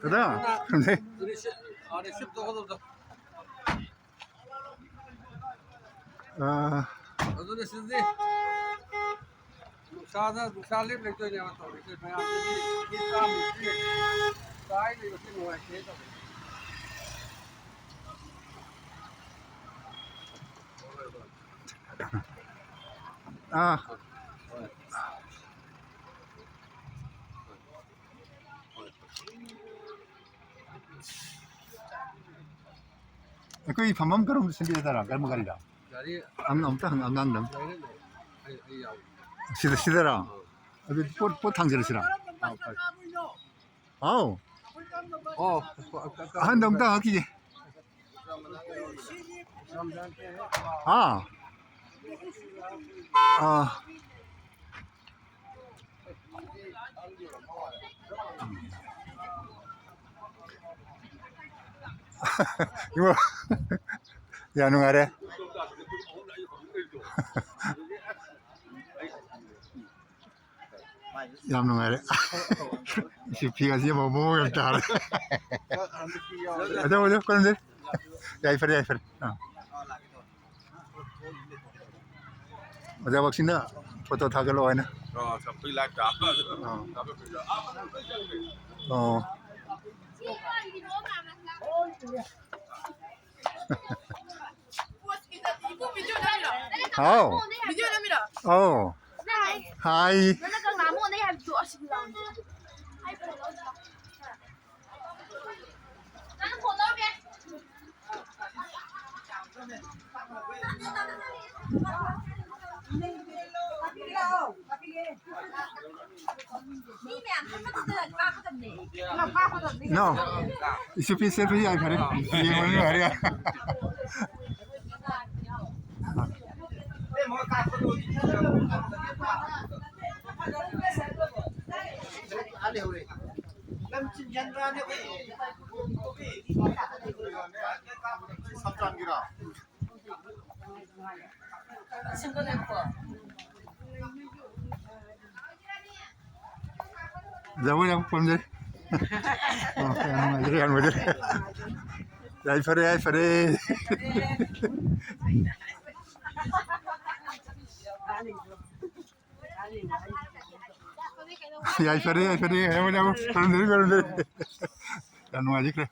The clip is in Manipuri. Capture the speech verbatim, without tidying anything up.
ꯀꯗꯥ? ꯈꯪꯗꯦ꯫ ꯔꯤꯁꯤꯞ, ꯑ, ꯔꯤꯁꯤꯞ ꯇꯧꯒꯗꯕꯗꯣ꯫ ꯑꯥ꯫ ꯑꯗꯨꯅ ꯁꯤꯗꯤ ꯅꯨꯡꯁꯥꯗ, ꯅꯨꯡꯁꯥ ꯂꯦꯞ ꯂꯩꯇꯣꯏꯅꯦꯕ ꯇꯧꯔꯤꯁꯦ꯫ ꯃꯌꯥꯝꯁꯤꯗꯤ ꯃꯤ ꯆꯥꯝꯃꯨꯛꯇꯤ ꯆꯥꯏ ꯂꯩꯕꯁꯤ ꯅꯨꯡꯉꯥꯏꯇꯦ ꯇꯧꯔꯤꯁꯦ꯫ ꯑꯥ꯫ ꯑꯩꯈꯣꯏ ꯐꯝꯐꯝ ꯀꯔꯣꯝꯗ ꯁꯤꯟꯕꯤꯔꯗꯔꯥ? ꯀꯔꯝꯕ ꯒꯥꯔꯤꯗ? ꯒꯥꯔꯤ ꯑꯪ-, ꯑꯝꯇ ꯍꯪ-, ꯑꯉꯥꯡꯗ ꯑꯝꯇ꯫ ꯂꯩꯔꯦ, ꯂꯩꯔꯦ꯫ ꯑꯩ, ꯑꯩ ꯌꯥꯎꯔꯦ꯫ ꯁꯤꯗ, ꯁꯤꯗꯔꯥ? ꯑꯥ꯫ ꯑꯗꯨꯗꯤ ꯄꯣꯠ, ꯄꯣꯠ ꯊꯥꯡꯖꯔꯁꯤꯔꯥ? ꯑꯥ, ꯐꯔꯦ꯫ ꯍꯥꯎ꯫ ꯑꯣ, ꯑꯍꯟꯗ ꯑꯝꯇ ꯍꯪꯉꯛꯈꯤꯒꯦ꯫ ꯍꯥ? ꯑꯥ꯫ ꯏꯕꯣ, ꯌꯥꯝ ꯅꯨꯡꯉꯥꯏꯔꯦ꯫ ꯌꯥꯝ ꯅꯨꯡꯉꯥꯏꯔꯦ꯫ ꯁꯤ ꯐꯤ ꯑꯁꯤ ꯑꯃꯨꯛ ꯃꯑꯣꯡ ꯌꯥꯝ ꯇꯥꯔꯦ꯫ ꯑꯗꯣ, ꯑꯗꯣ, ꯀꯔꯝꯗꯦ? ꯌꯥꯏ, ꯐꯔꯦ, ꯌꯥꯏ, ꯐꯔꯦ꯫ ꯑꯥ꯫ ꯑꯣꯖꯥ ꯕꯛꯁꯤꯅ ꯐꯣꯇꯣ ꯊꯥꯒꯠꯂꯛꯑꯣ ꯍꯥꯏꯅ꯫ ꯑꯣ, ꯆꯝꯐꯨꯏ ꯂꯥꯏꯐꯇ꯫ ꯑꯥ꯫ ꯑꯣ꯫ ꯍꯥꯎ꯫ ꯑꯧ꯫ ꯍꯥꯏ꯫ ꯅꯣ꯫ ꯏꯁꯨ ꯄꯤ ꯁꯦꯜꯐꯤ ꯌꯥꯏ ꯐꯔꯦ꯫ ꯌꯦꯡꯉꯣ ꯃꯤ ꯐꯔꯦ꯫ ꯖꯒꯣꯏ ꯌꯥꯝ ꯄꯥꯝꯖꯩ꯫ ꯑꯣ, ꯌꯥꯝ ꯅꯨꯡꯉꯥꯏꯖꯔꯦ, ꯌꯥꯝ ꯅꯨꯡꯉꯥꯏꯖꯔꯦ꯫ ꯌꯥꯏꯐꯔꯦ, ꯌꯥꯏꯐꯔꯦ꯫ ꯌꯥꯏꯐꯔꯦ, ꯌꯥꯏꯐꯔꯦ꯫ ꯌꯥꯝ ꯅꯨꯡꯉꯥꯏꯖꯈ꯭ꯔꯦ꯫